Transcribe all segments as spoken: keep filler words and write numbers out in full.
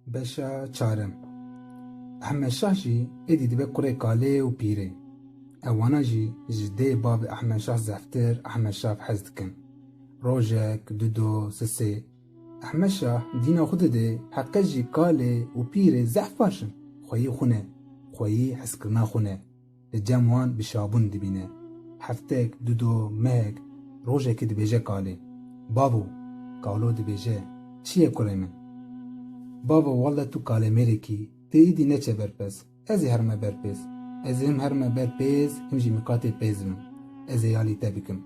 Beşa çarim. Ehmed Şah jî êdî dibe kurê kalê û pîrê. Ewana jî ji dê bavê Ehmed Şah zehftir Ehmed Şah hez dikin. Rojek, dudo, sisê. Ehmed Şah dîna xwe dide heqe jî kalê û pîrê zehf baş in. Xweyî xwe ne, xweyî hezkirina xwe ne. Li cem wan bi şabûn dibîne. Heftek, dudo, mehek, rojekê dibêje kalê. Bavo, kalo dibêje, çi ye kurê min? Bavo, welle tu kalemêrekî, tê êdî neçe ber pez. Ez ê herme ber pêz. Ez ê him herme ber pêz, him jî miqatê pêz bim. Ez ê yalî te bikim.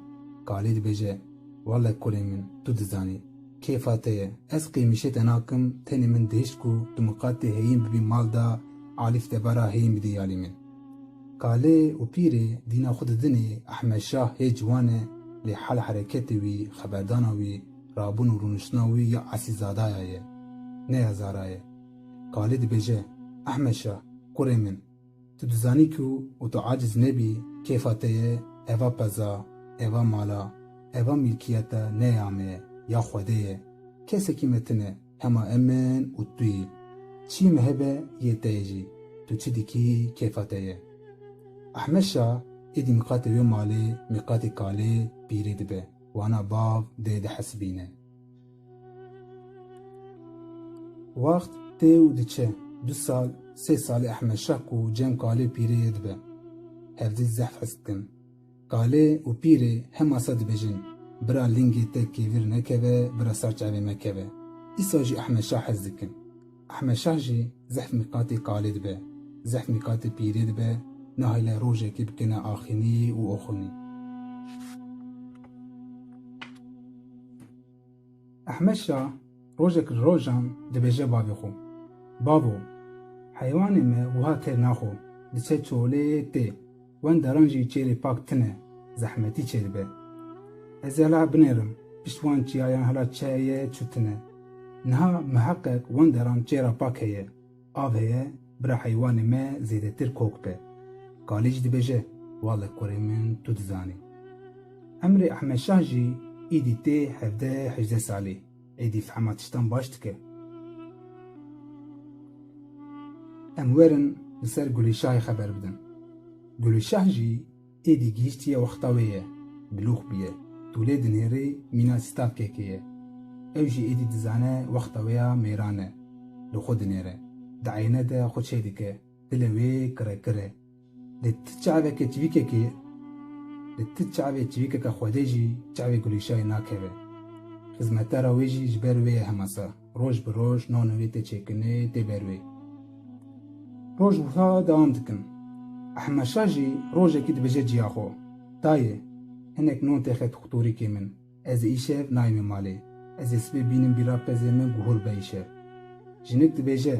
Kalê dibêje, welle kurê min, tu dizanî. Kêfa te ye. Ez qêmişê te nakim, tenê min dihişt ku tu miqatê heyîn bibî mal da, alîf te bara heyîn bidî yalî min. Kalê û pîrê dîna xwe didinê Ehmed Şah hê ciwan e, lê hal hereketê wî, xeberdana wî, rabûn û rûniştina wî ya esîzadaya ye, ne ya zara ye. Kalê dibêje, Ehmed Şah, kurê min, tu dizanî ku û tu aciz nebî, kêfa te ye, eva peza, eva mala, eva mîlkiyeta ne ya me ye, ya Xwedê ye. Kesekî me tune, hema em in û tu yî. Çî me hebe yê te ye jî. Tu çi dikî, kêfa te ye. Ehmed Şah êdî miqatê wê malê, miqatê kalê, pîrê dibe. Wana bav dê dihesibîne. Waxt tê û diçe, du sal, sê salê Ehmed Şah ku cem kalê pîrê yê dibe. Hevdî zehf hez dikin. Kalê û pîrê hemasa dibêjin, bira lingê te kêvir nekeve, bira ser çavê me keve. Îsa jî Ehmed Şah hez dikin. Ehmed Şah jî zehf miqatê kalê dibe, zehf miqatê pîrê dibe, nahêle rojekê bikine axinî û oxinî. Ehmed Şah rojek li rojan dibêje bavê xwe, bavo, heywanê me wiha têr naxwe, diçe çolê tê, wenderan jî çêrê pak tine, zehmetî çêdibe. Ez ê hela binêrim, pişt wan çiyayan hela çi heye çi tune. Niha miheqeq wenderan çêra pak heye. Av heye, bira heywanê me zêdetir kok be. Kalê jî dibêje, welle kurê min tu dizanî. Emrê Ehmed Şah jî îdî tê hevdeh hejdeh salî. Êdî fehma tiştan baş dike. Em werin li ser Gulîşahê xeber bidin. Gulîşah jî êdî gihîştiye wexta wê ye, bilûx bûye. Tûlê dinêrî mîna sîstavkekê ye. Ew jî êdî dizane wexta wê ya mêran e. Li xwe dinêre. Di eyne de xwe çêdike. Dilê wê kirekir e. Li ti çaveke çivîkekê, li ti çavê çivîkeke Xwedê jî çavê Gulîşahê nakeve. Xizmetara wê jî ji ber wê ye hemasa. Roj bi roj nanê wê tê çêkirinê, tê ber wê. Roj wiha dewam dikin. Ehmed Şah jî rojekî dibêje ciya xwe, dayê, hinek non têxe tuxtorîkê min. Ez ê îşev nayîme malê. Ez ê sibê bînim bîra pezê min guhur be îşev. Jinik dibêje,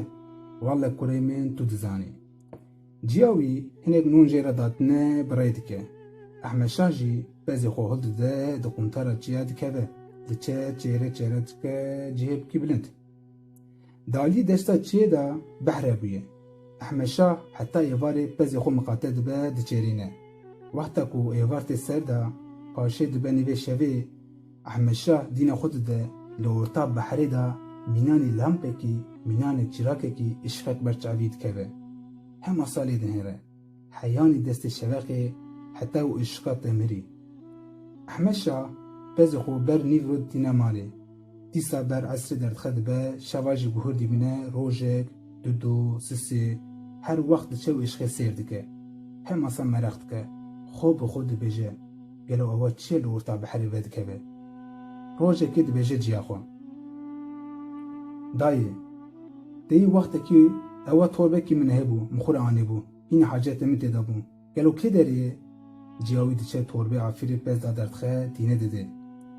welle kurê min tu dizanî. Ciya wî hinek non jê re datine bi rê dike. Ehmed Şah jî pezê xwe hildide, di quntara çiya dikeve. Diçe çêre çêre dike cihê bikî bilind. Di aliyê desta çiyê de behre bûye. Ehmed Şah heta êvarê pezê xwe miqate dibe diçêrîne. Wexta ku êvar tê ser de, paşê dibe nîvê şevê, Ehmed Şah dîna xwe dide li orta behrê de mînanê lampekî, mînanê çîrakekî îşqek ber çavî dikeve. Hema salê dihêre. Heyanî destê şeveqê heta û îşqa te mirî. Ehmed Şah pezê xwe ber nîvro tîne malê. Dîsa ber esrê derdixe dibe, şeva jî guhur dîmîne, rojek, dudo, sisê, her wext diçe û îşqê sêr dike. Hemasa meraq dike. Xwe bi xwe dibêje, gelo ewa çi ye li orta behrê vedikeve? Rojekê dibêje ciya xwe, dayê, teyî wextekî ewa torbekî min hebû, min xwe re anîbû. Hînî hacetê min tê de bû. Gelo kê derê ye? Ciya wî diçe torbê afirê pez de derdixe, tîne dide.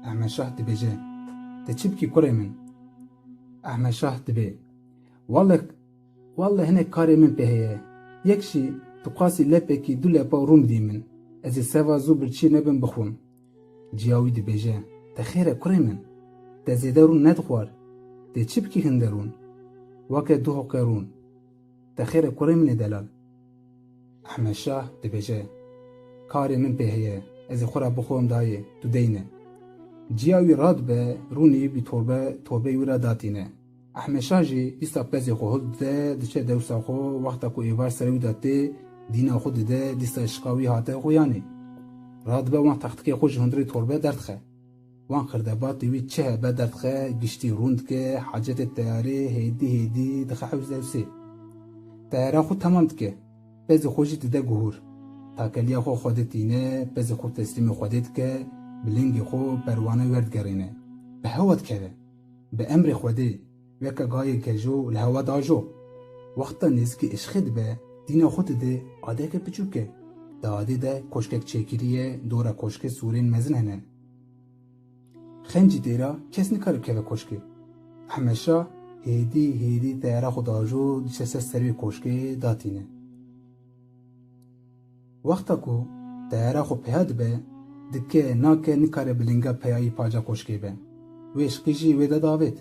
Ehmed Şah dibêje, te çi bikî kurê min? Ehmed Şah dibê, welle, welle hinek karê min pê heye. Yek jî tu qasî lepekî du lepa rûn bidî min. Ez ê seva zû birçî nebim bixwim. Ciya wî dibêje, te xêr e kurê min. Te zêde rûn nedixwar. Tê çi bikî hinde rûn? Weke du hoqe rûn. Te xêr e kurê min ê delal. Ehmed Şah dibêje, karê min pê heye, ez ê xwe re bixwim dayê, tu deyne. Ciya wî radibe, rûnê wî bî torbe, torbeyê wî re datîne. Ehmed Şah jî dîsa pezê xwe hildide, diçe dewsa xwe, wexta ku êvar serê wî de tê, dîna xwe dide, dîsa eşiqa wî hate xuyanê. Radibe wan textikê xwe ji hundirê torbe derdixe. Wan xirdebatê wî çi hebe derdixe, giştî rûn dike, hacetê teyarê hêdî hêdî dixe hewz dewsê. Teyara xwe temam dike. Pezê xwe jî dide guhûr. Takeliya xwe Xwedê tîne, pezê xwe teslîmê Xwedê dike, bi lingê xwe perwane werdigerîne. Bi hewa dikeve. Bi emrê Xwedê, weke gayê gejo li hewa dajo. Wexta nêzikî eşiqê dibe, dîna xwe dide adeke piçûk e. Di adê de koşkek çêkirî ye, dora koşkê sûrên mezin hene. Xencî têra kes nikare bikeve koşkê. Ehmed Şah hêdî hêdî teyara xwe dajo diçe ser serê koşkê datîne. Wexta ku teyara xwe peya dibe, dike nake nikare bi linga peyayî paca koşkê be. Wê eşiqî jî wê de davêt.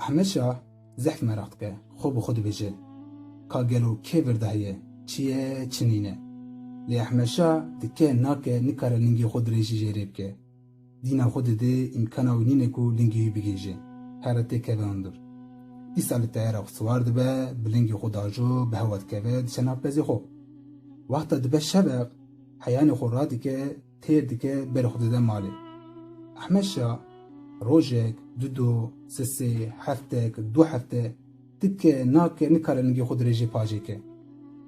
Ehmed Şah zehf meraq dike, xwe bi xwe dibêje, ka gelo kê vir de heye, çi ye, çi nîne. Lê Ehmed Şah dike nake nikare lingê xwe dirêjî jêrê bike. Dîna xwe dide, îmkana wî nîne ku lingê wî bigihîje. Here têkeve hundir. Dîsa li teyara xwe siwar dibe, bi lingê xwe dajo, bi hewa dikeve, diçe nav pezê xwe. Wexta dibe şeveq, heyanê xwe radike, têr dike, berê xwe dide malê. Ehmed Şah rojek, du do, sisê, heftek, du hefte, dike nake nikare lingê xwe dirêjê pacê ke.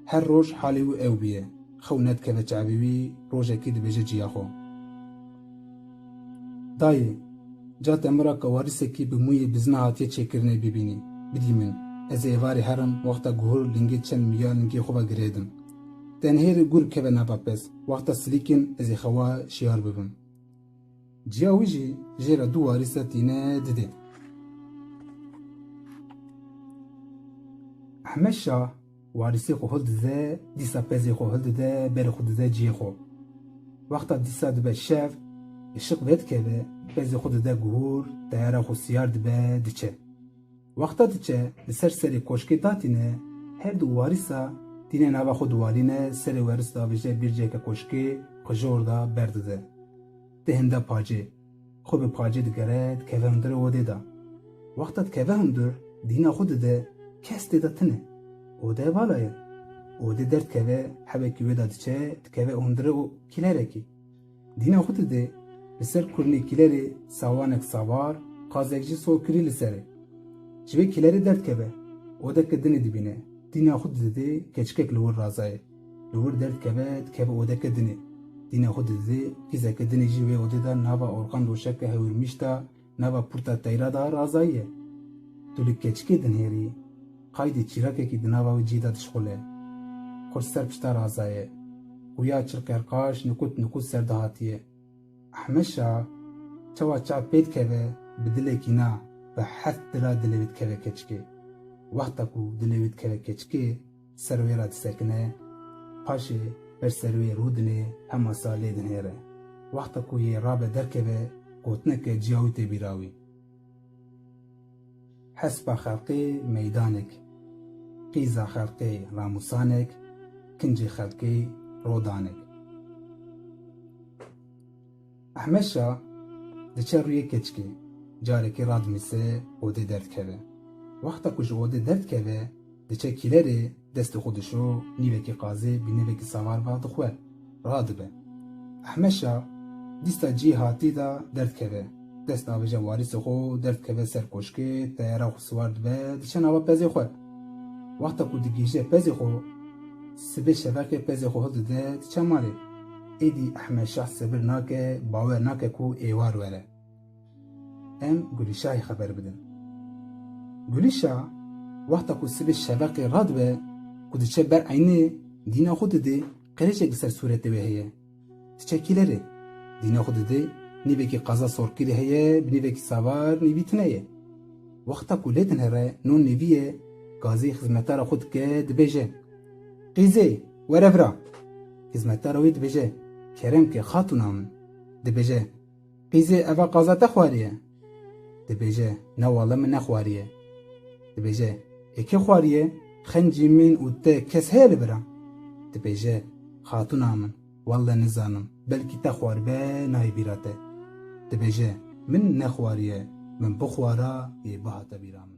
Her roj halê wî ew bûye. Xew nedikeve çavê wî, rojekî dibêje ciya xwe. Dayê, ca te min ra ka warîsekî bi mûyê bizna hatiye çêkirinê bibînî, bidî min. Ez ê êvarê herim, wexta guhur lingê çend mûya lingê xwe ve girêdim. Te nihêrî gur bikeve nava pez, wexta silîkin ez ê xewa şiyar bibim. Ciya wî jî jê re du warîsa tîne didê. Ehmed Şah warîsê xwe hildide, dîsa pezê xwe hildide, berê xwe dide ciyê xwe. Wexta dîsa dibe şev, eşiq vedikeve, pezê xwe dide guhur, teyara xwe siyar dibe, diçe. Wexta diçe, li ser serê koşkê datîne, her du warîsa tîne nava xwe diwalîne, serê werîs davêje bîr ciheke koşkê, xwe ji orda berdide. Tê hinda pacê. Xwe bi pacê digere, dikeve hundirê odê de. Wexta dikeve hundir, dîna xwe dide, kes tê de tine. Ode vala ye. Odê derdikeve, hebekî wê de diçe, dikeve hundirê û kîlerekî. Dîna xwe dide, li ser kurnê kîlerê sawanek savar, qazek jî sokirî li serê. Ji vê kîlerê derdikeve, odeke dinê dibîne. Dîna xwe dide, keçikek li wir razayê. Li wir derdikeve, dikeve odeke dinê. Dîna xwe dide, kîzeke dinê jî wê odê de nava orqan doşeke hewirmîş de, nava pûrta teyra de razayî ye. Tu li keçikê dinihêrî, qaydê çîrakekî di nava wê cî de dişixule. Xurt ser pişta razayê. Xuya çil qerqaş nikut nikut ser dihatiye. Ehmed Şah çawa çav pê dikeve, bi dilekî na, bi heft dila dilê wî dikeve keçikê. Wexta ku dilê wî dikeve keçikê, ser wê re disekine, paşê ber ser wê rûdinê, hema sa lê dinêre. Wexta ku yê rabe derkeve, gotineke ciya wî tê bîra wî. Hespa xelqê meydanek, qîza xelqê ramûsanek, kincê xelkê rodanek. Ehmed Şah diçe rûyê keçikê, carekê radimîse odê derdikeve. Wexta ku ji odê derdikeve, diçe kîlerê, destê xwe dişo, nîvekî qazê bi nîvekî savar ve dixwe, radibe. Ehmed Şah dîsa cî hatî de derdikeve. Dest avêje warîsê xwe, derdikeve ser koşkê, teyara xwe siwar dibe, diçe nava pezê xwe. Wexta ku digihîje pezê xwe, sibê şeveqê pezê xwe hildide, diçe malê. Êdî Ehmed Şah sebir nake, bawer nake ku êwar were. Em Gulîşahê xeber bidin. Gulîşah, wexta ku sibê şeveqê radibe, ku diçe ber eynê, dîna xwe dide, qirêjek li ser sûretê wê heye. Diçe kîlerê. Dîna xwe dide, nîvekî qaza sorkirî heye, bi nîvekî savar, nîvî tine ye. Wexta ku lê dinhere, non nêvî ye, gazê xizmetara xwe dike, dibêje, Qîzê, were vira. Xizmetara wê dibêje, Kerem ke, xatûna min. Dibêje, Qîzê, eva qaza te xwariye? Dibêje, Na wele, min nexwariye. Dibêje, Ê kê xwariye? Xencî min û te kes heye li vir a? Dibêje, Xatûna min, wele nizanim, belkî te xwaribe, nayê bîra te. Dibêje, Min nexwariye, min bixwara, yê bihate bîra min.